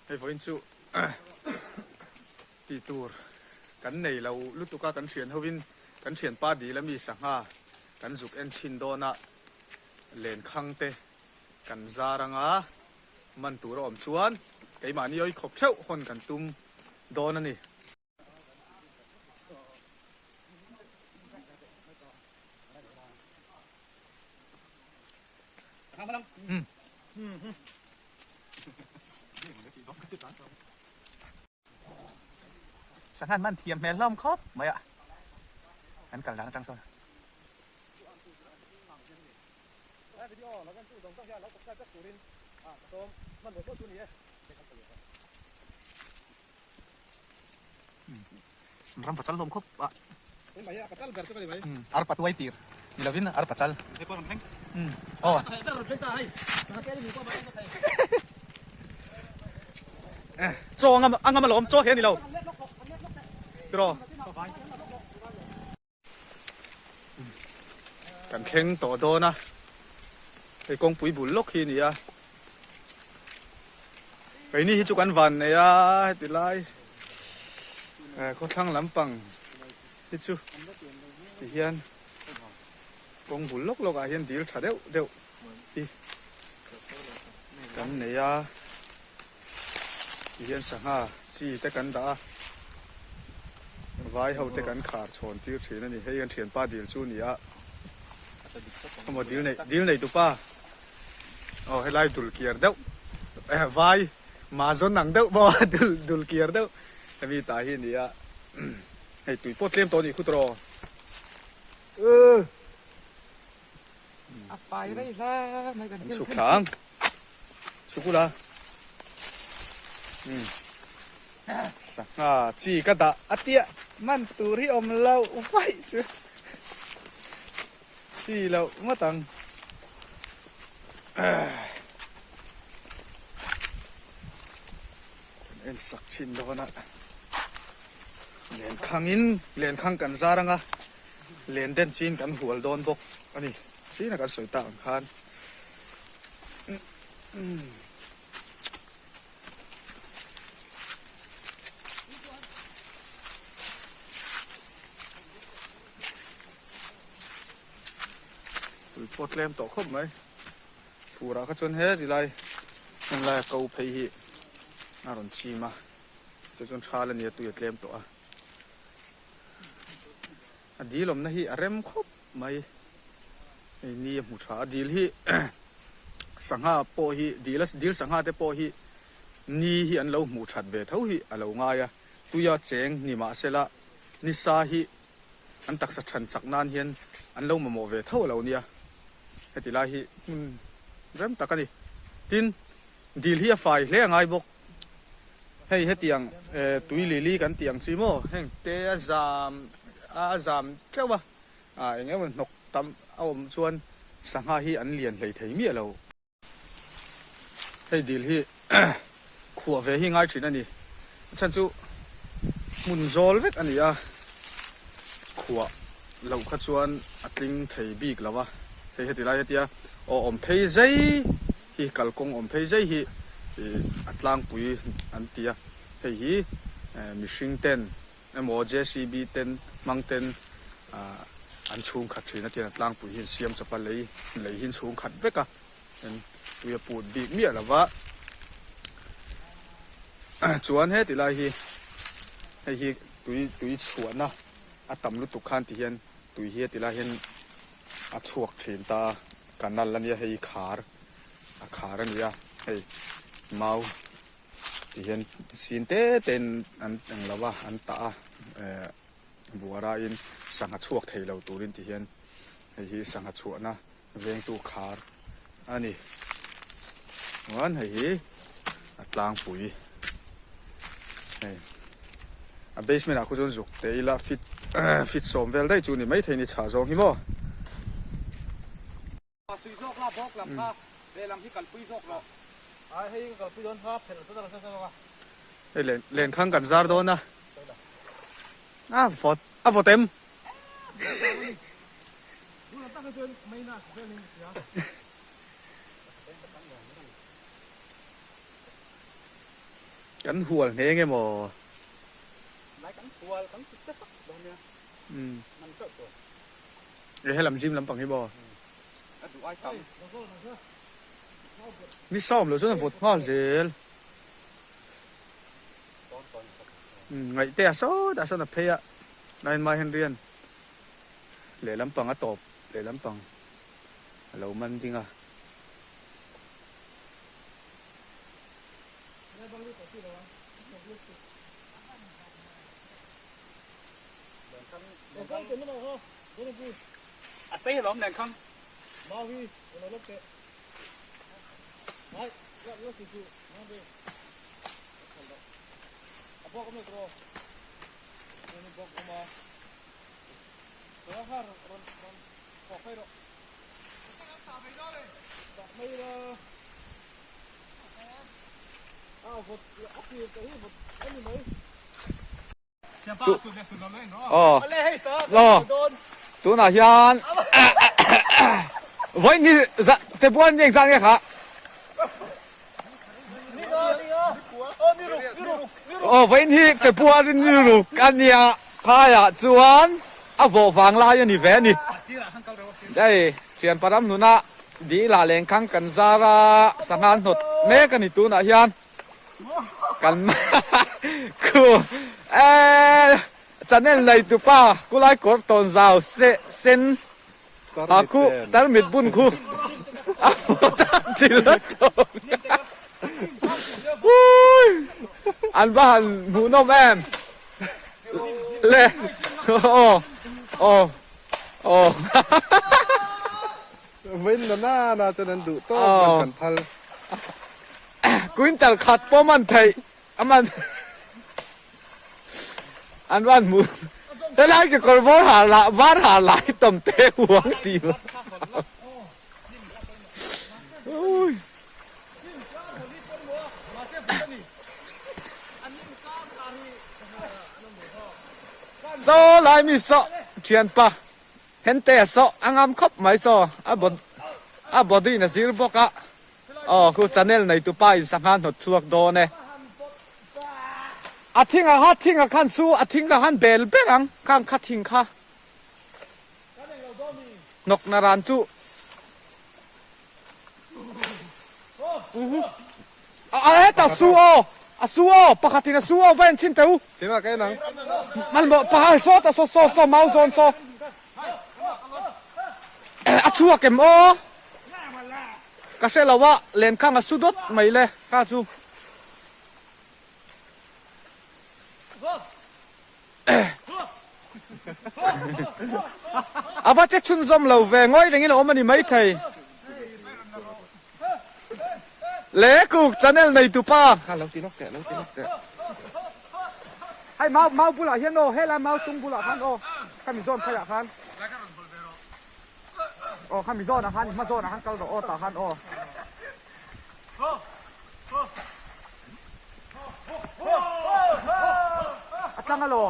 Hei vawiin chu tih tur kan nei lo lutuk a, kan thian hovin kan thianpa dil ami sangha kan zuk en chhin dawn a, lenkhang te kan zar anga man tur a awm chuan keimahni awi khawp theuh hawn kan tum dawn a ni. Sanghan man thiam hmel hlawm khawp mai a, kan kal dan atang sawn. Ram pachal hlawm khawp a. Ar patuai tir ni lovin ar pachal. Aw. Chaw angam angam alawm chaw he ni lo. Tiraw. Kan thleng tawh dawn a. Hei kawngpui bul lawk hi a ni a. Keini hi chu kan van nei a heti lai khawthlang lampang hi chu ti hian kawng bul lawk lawk ah hian dil tha deuh deuh hi kan nei a ti hian sangha chi te kan dah a vai ho te kan khar chhawn tir thin a ni hei kan thianpa dil chu a ni a emaw dil nei dil nei tupa. Aw helai dul kiar deuh eh vai mazawn ang deuh maw dul dul kiar deuh hemi tah hi a ni a hei tui pawh tlem tawh a nih khut rawh A fai rei hle mai kan thil chhuk thla ang chhuk ula sangha chi ka dah a tia man tur hi awm lo vaih chu. Chi loh ngawt ang. Kan en sak chhin dawn a. Lenkhang in lenkhang kan zar anga len den chin kan hual dawn bawk a ni. China kan sawi tak ang khan. Tui pawh tlem tawh khawp mai fur ah kha chuan he ti lai heng lai a ko phei hi a rawn chim a chu chuan thal a nia tui a tlem tawh a a dil awmna hi a rem khawp mai hei ni a hmu tha a dil hi sangha pawh hi dil a dil sangha te pawh hi ni hi an lo hmuh that ve tho hi a lo ngai a tuia cheng ni mahsela nisa hi an taksa than chak nan hian an lo mamawh ve tho a lo nia. Heti lai hi hmun rem tak a ni. Tin, dil hi a fai hle a ngai bawk. Hei hetiang tui lili kan tih ang chi maw, heng te a zam a zam teuh a, eng emaw hnawk tam a awm chuan sangha hi an lian hlei thei miah lo. Hei dil hi khuah ve hi ngai thin a ni. A chhan chu hmun zawl vek a ni a, khuah loh kha chuan a tling thei bik lo a. Hei heti lai hetia aw awm phei zai hi kalkawng awm phei zai hi a tlangpui an ti a. Hei hi mihring ten emaw JCB ten hmang ten an chhung khat thin a tiang a tlangpui hi an siam chawp a lei lei hi an chhung khat vek a en tui a put bik miah lova chuan heti lai hi hei hi tui tui chhuahna a tam lutuk khan ti hian tui hi heti lai hian a chhuak thin ta a canal ania hei khar a khar ania hei mau. Ti hian sin te te in an eng lo a an tah a eh buara in sangha chhuak thei lo turin ti hian hei hi sangha chhuahna vengtu khar a ni chuan hei hi a tlangpui hei a basement ah khu chuan zuk te ila fit fit sawm vel daih chu ni maithei ni chhah zawng hi maw. Sui zawk la bawk lam kha lehlam hi kalpui zawk rawh. Ai hei ka kalpui dawn kha phelh chu nasa zawk a. Hei len len khang kan zar dawn a. A vawt a vawt em. Kan hual hne nge maw? Lai kan hual kan ti te tak dawn nia. Umm. E helam zim lampang hi maw? A duh ai tam. Ni sawm lo chuan a vawt nghal zel. Ngaihte a sawtah sawn a phei a, Nine Mai Henry-a'n lehlam pang a tawp lehlam pang a lo man ding a. A sei hlawm nen khang. Aw law tunah hian vawiin hi February ni engzat nge kha? Aw vawiin hi February ni ruk a nia phaiah chuan a vawh vang lai a ni ve a ni. Hei thian param hnuna dil ah lengkhang kan zar a sangha hnawt mek a ni tunah hian kan khu eh channel nei tupa kulai kawr tawn zau se sen a khu tarmit bun khu a hmu ta thil a tawng ui an va han hmuhnawm em le aw aw aw Vawiin na na na chuan an duh tawp man kan phal. Quintal khat pawh man theih a man an van hmuh helai kekawr var ha lah var ha lai tawm te huang tih lo ui. Saw lai mi saw thianpa. Hente a sawh a ngam khawp mai saw a a body in a zir bawk a aw khu channel nei tu pa in sangha hnawt chhuak dawn e a thing ah kha thing ah khan su a thing ah khan bel ber ang khang kha thing kha hnawk na ran chu a heta su aw a su aw pakhat in a su aw va en chhin teh u. Keimah ka en ang. Hmanhmawh paha saw ta saw saw saw mau zawn saw. A chhuak em aw? Ka hre lo a, lenkhang a su dawt mai le kha chu. A va che chhunzawm lo ve, ngawi rengin a awm a ni maithei. Le kuk channel nei tu pa. Kha lo ti lawk teh lo ti lawk teh. Hei mau mau bulah hian aw helai mau tung bulah khan aw khami zawn pheiah khan. Aw khami zawnah khan i hma zawnah khan kal rawh aw tah khan aw. A tlang alaw.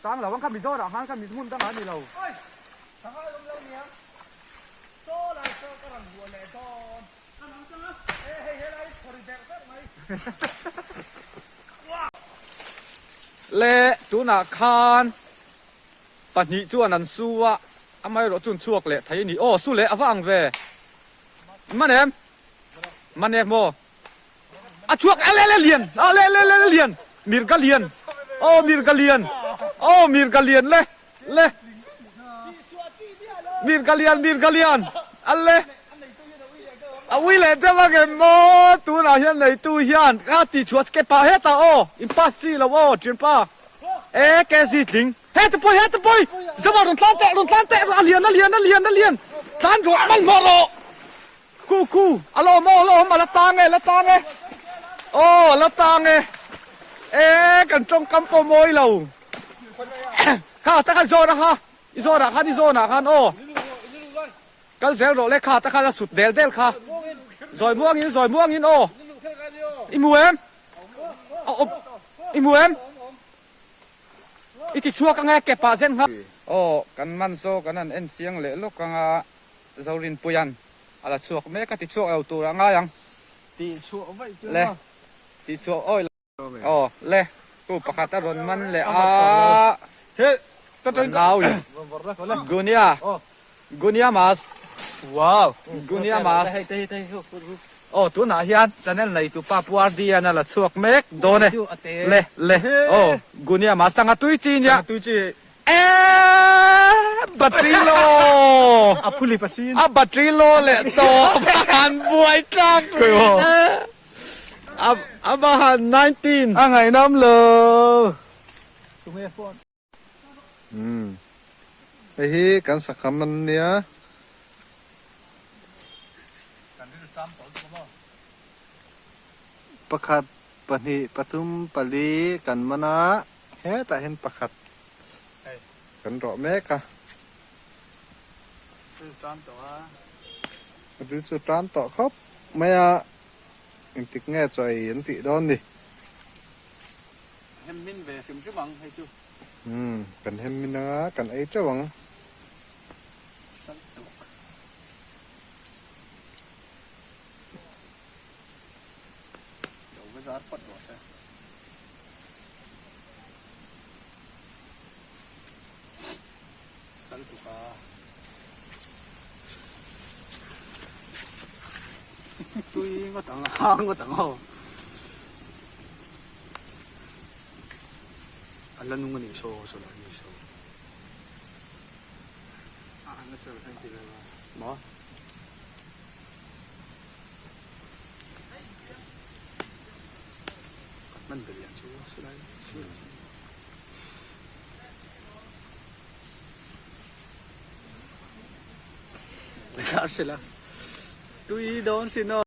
Tang lo ang kha Mizoram khan kha hmun dangah a ni lo. Le tunah khan pahnih chuan an su a, amaherawh chu an chhuak leh thei a ni. Aw su leh a va ang ve. Man em? Man em maw? A chhuak a le le lian a le le le lian mirga lian aw mirga lian aw mirga lian le le mirga lian mirga lian a le a ui leh deuh ang em maw tunah hian neitu hian a ti chhuah ke pah hetah aw in pass chi lo aw thianpa e kg tling heta pawi heta pawi zama rawn tlan teh rawn tlan teh a lian a lian a lian a lian tlan rawh man hlawh rawh. Ku ku a lawm aw a lawm a la tang e a la tang e aw a la tang e e kan tawngkam pawh mawi lo kha ta khan zawn a kha i zawn ah khan i zawn ah khan aw kal zel rawh le kha ta khan a sut del del kha zawi muang in zawi muang in aw i hmu em i hmu em. I ti chhuak ang e ke pah zen nghal. Aw kan man saw kan han en chiang leh lawk ang a Zorinpuia'n. A la chhuak mek a ti chhuak lo tur a ngai ang. Tih chhuah vaih chu le tih chhuah awi lo. Aw le tu pakhat a rawn man leh a. He ka tang nau in Gunia Gunia mas Wow Gunia mas Aw tunah hian channel nei tu pa Pu Ardian a la chhuak mek dawn e le le aw Gunia mas sangha tui chi nia Sangha tui chi Eeeee battery low A phuli pasin A battery low leh tawp a han buai tlak rih e A a va han 19 A ngaihnawm lo Tunge phone Umm hei hi kan sakham an nia. Pakhat pahnih pathum pali kan man a. Hetah hian pakhat kan rawh mek a. A ril chu tan tawh khawp mai a, engtik nge chaw ei an tih dawn ni. Hem min ve hrim hrim ang hei chu. Umm kan hem min anga kan ei teuh ang. Lo va zar phawt rawh se. Sal tuk a. Tui ngawt ang a, hang ngawt ang aw. A la nung a nih saw saw lah ni saw. A an la sel thleng ti lo a. Maw? Kan hman ber lian chu silai sir Zar sila tui dawn sin aw.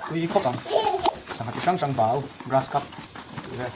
Tui khawp ang sangha chi hrang hrang bau grass cup tih vel.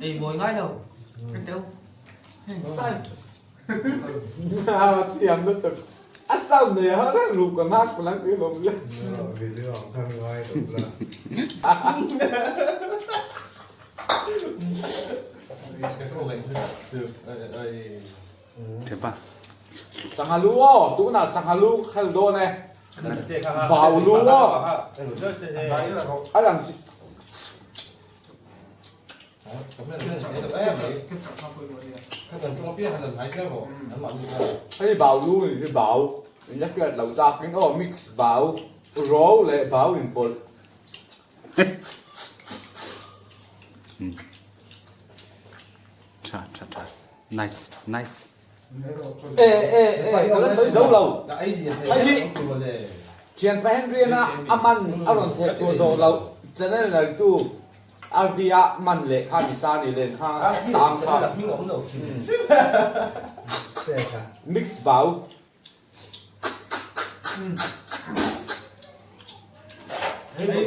Ei mawi ngai lo kan teu. Video ang khan ngai lo la. Sangha lu aw, tunah sangha lu khel dawn e. Bau lu aw. A lang chi. Hei bau lu ni hi bau. In la hriat loh tak in aw mix bau, ro leh bau inpawlh. Tha tha tha. Nice nice. E e e ka la sawi zo lo. Hei hi thianpa Henry-a a man a rawn theh chhuah zawh loh channel neitu RD-a man leh kha ni ta ni len kha tang kha mix bau.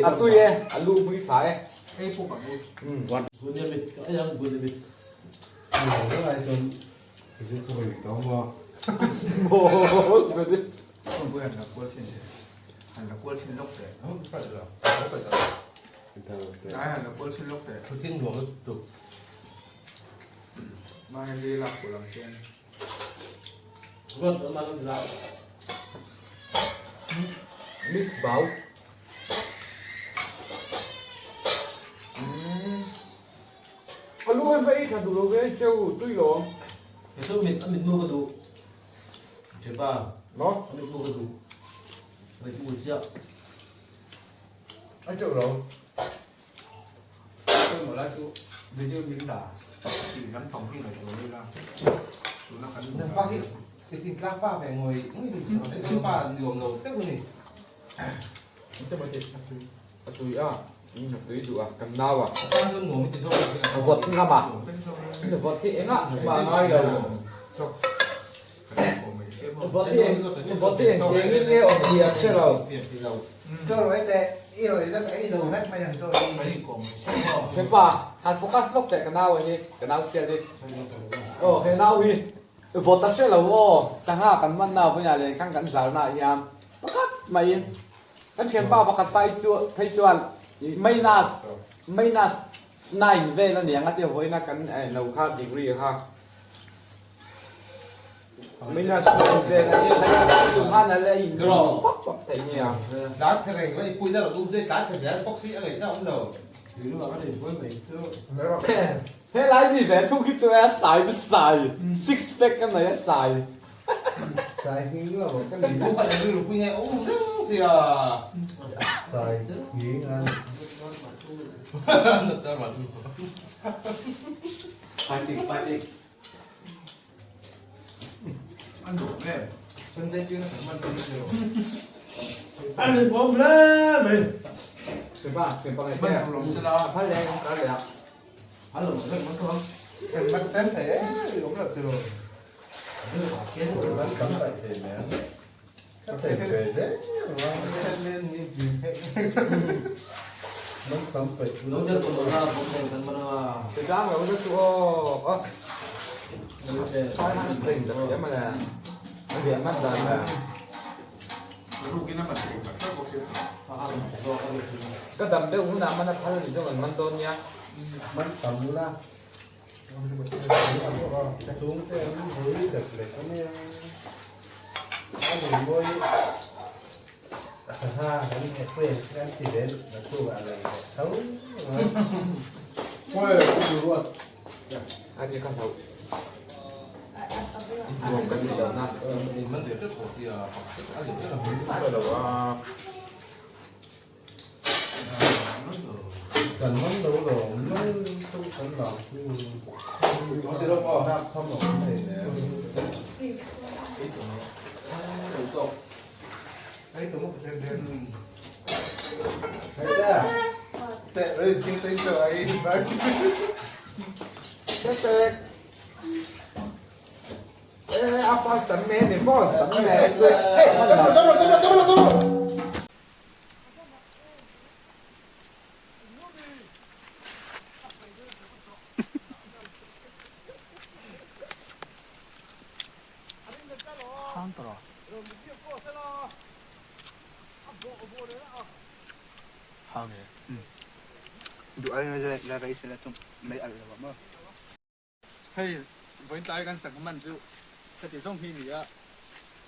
A tui e, a lu mui thla e. Mix bau. A lu hi va ei tha duh lo ve cheu tui lo. Keichu mit a mitmu ka duh. Thipa. Maw? A mitmu ka duh. Mitmu chiah. A cheu lo. Pawimawh lai chu video min dah tih lam thawm hi ngaihtuah ila tuna kan Nang pa hi chitin tlak pa ve ngawi ngawi ni sa te pa ni awm lo deuh a ni. A tui a, a tui duh a, kan nau a. A tan chuan nuam i ti zawk a A vawt ngam a, vawt hi engah mah ngai lo. Vawt hi eng vawt hi engtiangin nge awm tih an hre lo. Thianpa, han focus lawk teh ka nau a hi, ka nau sial hi. Aw he nau hi vawt a hre lo aw, sangha kan man na vawiinah len khan kan zar na ah hian pakhat mai kan thianpa pakhat pa hi chu phei chuan minus minus 9 vel a niang a tia vawiina kan lo kha degree kha. Minus 9 vel a nia chung khan a la in pap pap thei nia. Tlan chhe reng mai pui na lo um zai tlan chhe zel bawk si a ngaihna awm lo. Helai mi ve thung hi chu a sai sai six pack a nei a sai. Sai nghing lo ka ni. Pu kha rilru pui ngai awm reng che a. Sai nghing a. Fighting fighting. Ka dam deuh hunah man a phal ni zawng an man dawn nia. Man tam la. Chhungte an hawi lek lek a nia. A ni mawi sangha kan heh pui ang an ti ve na thu ah lang leh tho a. A ni ka hlauh. Nuam ka tih lohna. Kan man lo lo man chu kan lang chu nak tham a awm thei nen. A pa sam me ni maw sam me. Hei vawiin tlai kan sangha man chu heti zawng hi ni a,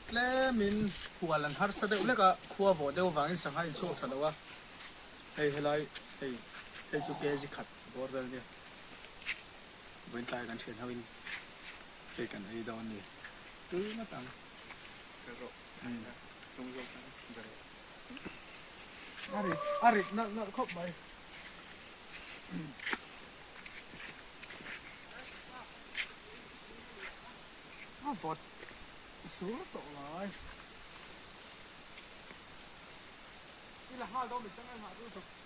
tlemin hual an harsa deuh lek a, khua vawh deuh avangin sangha in chhuak tha lo a, hei helai hei hei chu kg khat bawr vel nia, vawiin tlai kan thian ho in hei kan ei dawn a ni, tui ngawt ang. A rit nalh nalh khawp mai. A vawt sur tawh lai. I la nghal dawn mi chang en hah chu.